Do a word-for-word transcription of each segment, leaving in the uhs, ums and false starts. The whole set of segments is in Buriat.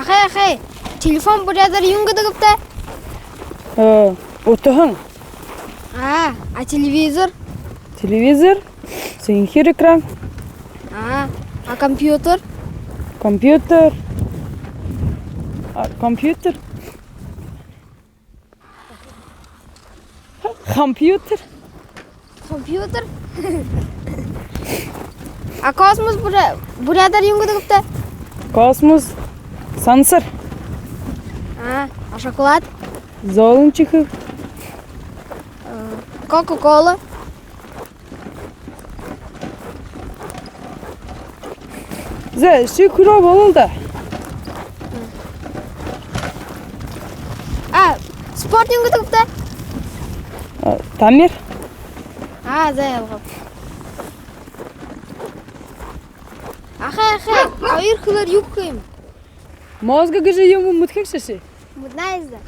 Ахай, ахай, телефон буряадаар юун гэдэг бта? Э, утаһан. А, а телевизор? Телевизор, сэнхир экран. А, а компьютер? Компьютер. А, компьютер. Компьютер. Компьютер. А космос буря-, буряадаар юун гэдэг бта? Космос, сансар. А, а шоколад? Зөөлэн шэхэг. А, Кока-Кола. Зэ, ши хүрөө болоо даа. А, спорт юун гэдэг бта? А, тамир. А, зэ, ойлгооб. Ахай, ахай, хоёр хэлээр юу гэхэ юм? Мозг гэжэ юумэ мэдэхэ гүш ши? Мэдэнэ даа.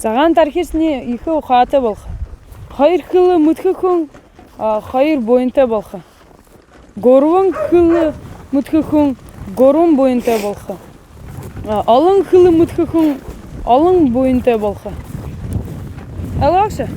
Сагаан тархиншни ехэ ухаатай болохо. Хоёр хэлэ мэдэхэ хүн, а, хоёр буянтай болохо. Гурбан хэлэ мэдэхэ хүн гурбан буянтай болохо. А, олон хэлэ мэдэхэ хүн олон буянтай болохо. Ойлгоо гүш?